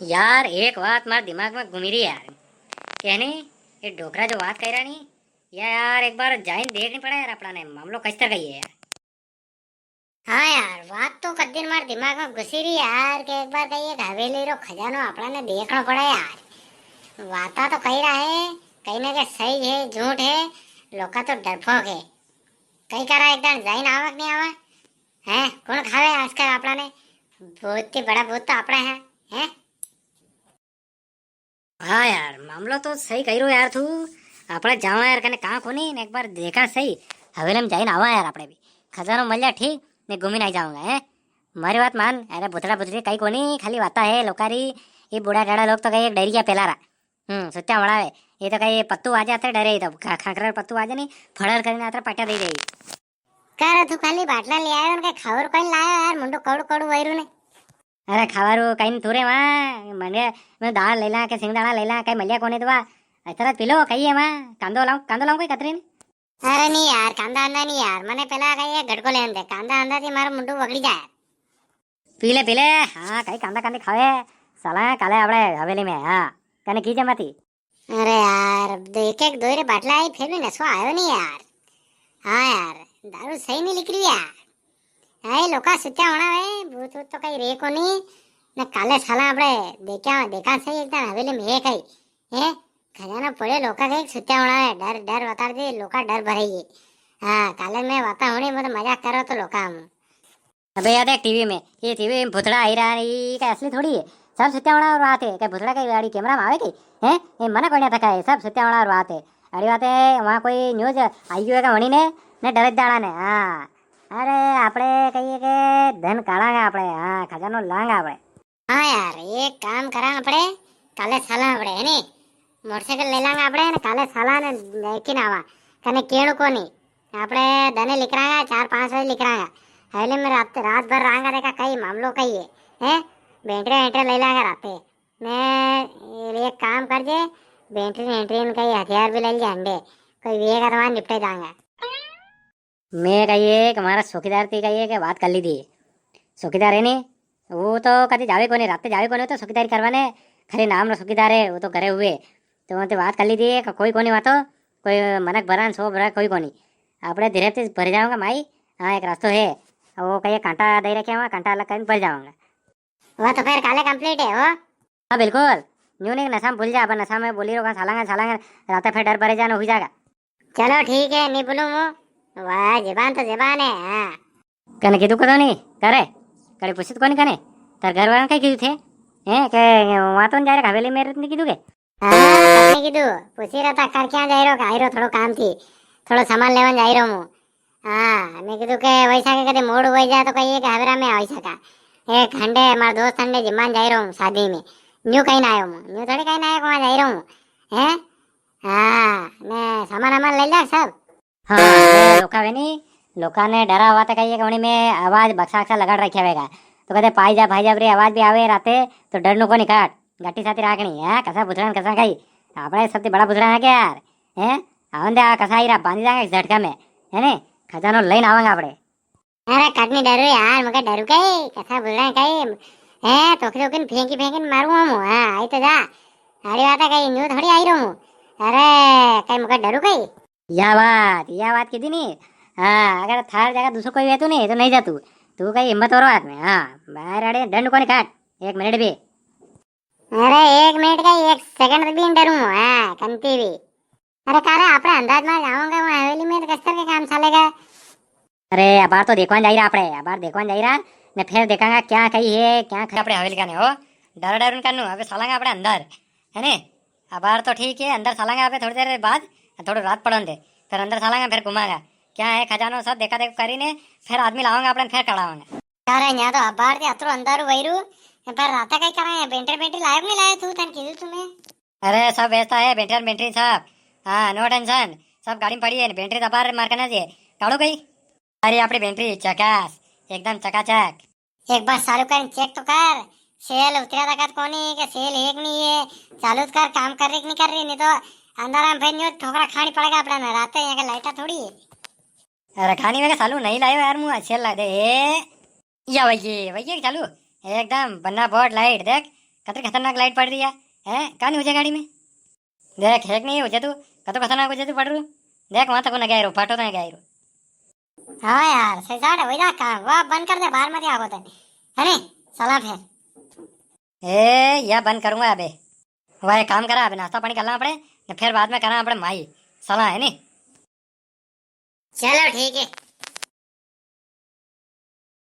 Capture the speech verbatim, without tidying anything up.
यार, एक बात मारे दिमाग में घूमी री यार, कहने ये डोकरा जो बात कह रहा नी, या यार, एक बार जाइन देखनी पड़ा यार, अपना ने मामलो कस्तर का ही है यार। हाँ यार, बात तो कद दिन मारे दिमाग में घुसी री यार, कि एक बार कई एक हवेली रो खजानो अपना ने देखनो पड़ा यार। वाता तो कही रहा है, कहीं ना कहीं सही है, झूठ है, लोका तो डरपोक है। कई करा, एक दान जाइन आवा कि नी आवा? हैं, कौन खावे आजकल अपना ने? बहुत ही बड़ा भूत तो अपना है, हैं? हाँ यार, मामलो तो सही कही रो यार तू। आपणे जावा यार, कने कहाँ कोनी ने, एक बार देखा सही। हवेली में जाइन आवा यार, आपणे भी खजानो मिल जा ठीक, ने घूमी नहीं जाऊंगा है। मारी बात मान, अरे भूतड़ा भूतड़ी कई कोनी, खाली वाता है लोकारी। ये बूढ़ा डाड़ा लोग तो कई एक डरिया पेला रा। हम्म, सुत्या वणावे। ये तो कई पत्तू आ जाते डरे, ये तो खा-, खाकरा पत्तू आ जानी, फड़र करीने आतरा पाटा दे दे। कर तू खाली बाटला ले आयो, उनके खावर कोई लायो यार, मुंडो कौड़ू कौड़ू वैरू ने। अरे खावारू कई नी थू रे वहाँ, मंडे में दाल ले ला के सिंगदाणा ले ला, कई मलिया कोने तो वा। इतना पी लो, कई है वहाँ, कांदो लाऊं, कांदो लाऊं कोई कतरी ने? अरे नी यार, कांदा आंदा नी यार, मने पेला कई एक घटको लेन दे, कांदा आंदा थी मारो मुंडो वगड़ी जाए। पी ले, पी ले, हाँ, कई कांदा कांदी खावे, साला काले आपणे हवेली में, हाँ, कने कीजे मती। अरे यार, दो, एक एक दो रे बाटला आई, फिर भी नशो आयो नी यार। हाँ यार, दारू सही नी निकली यार। अरे लोका सुत्या होना वे, भूत वूत तो कई रे कोनी। ने काले साला आपणे देखा, देखा सही एक दान हवेली में है कई। हैं? खजाना पड़े लोका कई सुत्या होना वे, डर, डर बता दे, लोका डर भरेगी। हाँ, काले मैं वाता होनी, मैं तो मजाक करो तो लोका हम। अबे या देख टीवी में, ये टीवी में भूतड़ा आई रहा है, ये का असली थोड़ी है। सब सुत्या होना और बात है, क्या भूतड़ा कई गाड़ी कैमरा में आवे कई? हैं? ये मना कोई ना थका है, सब सुत्या होना और बात है। अड़ी बात है, वहाँ कोई न्यूज आई गयो है का वणी ने, ने डर दाड़ा ने, हाँ। अरे, आपणे कहिए के धन काढ़ांगा आपणे, हाँ, खजानो लांगा आपणे। हाँ यार, एक काम करा आपणे, काले साला आपणे, है नी? मोटरसाइकिल ले लांगा आपणे, ने काले साला ने लेकिन आवा, कने केणु कोनी। आपणे दने लिकरांगा, चार पांच बजे लिकरांगा। हवेली में रात, रात भर रांगा, देखा कई मामलो कई है, हैं? बैटरी वैटरी ले लांगा राते। ने एक काम कर जे, बैटरी वैटरी ने कई हथियार भी ले ले झंडे, कोई वेगा तो वहाँ निपटे जांगा। मैं कहिए कि हमारा चौकीदार थी कहिए कि बात कर ली थी। चौकीदार है नी, वो तो कदी जावे कोनी, राते जावे कोनी, वो तो चौकीदारी करवाने, खाली नाम रो चौकीदार है, वो तो घरे हुए। तो वहाँ ते बात कर ली थी कि कोई कोनी वहाँ तो, कोई मनक भरा न सो भरा कोई कोनी। आपणे धीरे से भर जाऊंगा माई, हाँ, एक रास्तो है, वो कहिए कांटा दे रखे हैं वहाँ, कांटा अलग कर भर जाऊंगा। वो तो फिर काले कंप्लीट है वो। हाँ, बिल्कुल। न्यू नहीं, नशा में भूल जा, अपन नशा में बोली रो, सालांगा, सालांगा, राते फिर डर भरे जानो हुई जागा। चलो ठीक है, नी बोलूं मु। वाह, जबान तो जबान है, हाँ। कने कीधु कदो नी, करे? कड़े पूछत कोनी कने? तार घर वाला कई कीधु थे? हैं, के वहां तो नी जा रहे, हवेली में रहते नी कीधु के? हाँ, कने कीधु? पूछी रहा था, कर क्या जा रहो? आई रो, थोड़ो काम थी, थोड़ो सामान लेवन जा रहो मु। हाँ, मैं कीधु के वैसा के कदे मूड हुई जाए तो कहिए कि हवेरा में आई सका। एक हंडे, मार दोस्त हंडे जिमान जा रहो हूँ शादी में। न्यू कहीं ना आयो मु, न्यू थोड़ी कहीं ना आयो, वहां जा रहो हूँ। हैं? हाँ, ने सामान वामान ले लिया सब? हाँ, ने लोका वे नी, लोका ने डरा हुआ था कहिए कि उन्हीं में आवाज बक्सा अक्सा लगाड़ रखा होगा। तो कहते, "पाई जा, भाई जा, रे आवाज भी आवे राते, तो डरनु कोनी काट, गट्टी साथी राखनी है, कसा भूतड़ा ने कसा कई, आपणे सबसे बड़ा भूतड़ा है क्या यार, हैं? आवन दे, आ कसा आई रहा, बांधी जाएंगे इस झटका में, है ने? खजानो लेन आवांगे आपणे।" अरे कट नी डरू यार, मुके डरू कई, कसा बोल रहा है कई? हैं, तोके तोके फेंकी फेंकी मारू हूँ, हाँ, आई तो जा। अरे बात है कई, न्यू थोड़ी आई रहूँ। अरे, कई मुके डरू कई? या बात, या बात कीधी नी। हाँ, अगर थार जगह दूसरो कोई वेतू नी, तो नी जातू। तू कई हिम्मत और बात में, हाँ, बाहर अड़े डंड कोनी काट, एक मिनट भी। अरे, एक मिनट का, एक सेकंड भी नी डरूँ, हाँ, कंती भी। अरे, का रे, आपणे अंदाज में जावांगा, वहाँ हवेली में तो कस्तर के काम चालेगा? अरे, अबार तो देखवान जाई रहा आपणे, अबार देखवान जाई रहा, ने फिर देखांगा क्या कई है, क्या खाई आपणे हवेली का ने हो। डर डर उनका नु, अबे सालांगा आपणे अंदर, है ने? अबार तो ठीक है, अंदर सालांगा अबे थोड़ी देर बाद, थोड़ी रात पड़न दे, फिर अंदर सालांगा, फिर घुमांगा, क्या है खजानो सब देखा देखो करी ने, फिर आदमी लावांगा आपणे, फिर कढ़ावांगा। अरे, यहाँ तो अबार थी अतरो अंधारू वैरू, पर राता कई करा है, बैटरी बैटरी लायो कि नी लायो तू, तन कीधु तुम्हें? अरे, सब व्यवस्था है, बैटरी, बैटरी सब। हाँ, no tension, सब गाड़ी में पड़ी है, बैटरी तो अबार मार करना चाहिए। काढ़ो कई? अरे, आपणी बैटरी चकास, एकदम चकाचक। एक बार चालू कर चेक तो कर, सेल उतरा तक कोनी के सेल एक नी है, चालू तो कर, काम कर रही कि नी कर रही, नी तो अंधारा में फिर न्यू ठोकरा खानी पड़ेगा आपणे ने, राते यहाँ का लाइटा थोड़ी है। अरे खानी में चालू नी लायो यार, मुँह अच्छे ला दे। ए, या वही, वही चालू, एकदम बन्ना बोर्ड लाइट देख, कतरी खतरनाक लाइट पड़ री है, हैं? का नी हो जाए गाड़ी में? देख, है कि नी हो जाए तू, कतो खतरनाक हो जाए तू पड़ रू। देख, वहां तक ना गया रो, फाटो तो गया रो। हाँ यार, सही साट है, वही ना काम, वाह, बंद कर दे, बाहर मत आगो तने, है नी? चला फिर। ए, या बंद करूंगा अबे। वाह, एक काम करा, अबे नाश्ता पानी कर ला अपने, ने फिर बाद में करा अपने माई। चला, है नी? चलो ठीक है।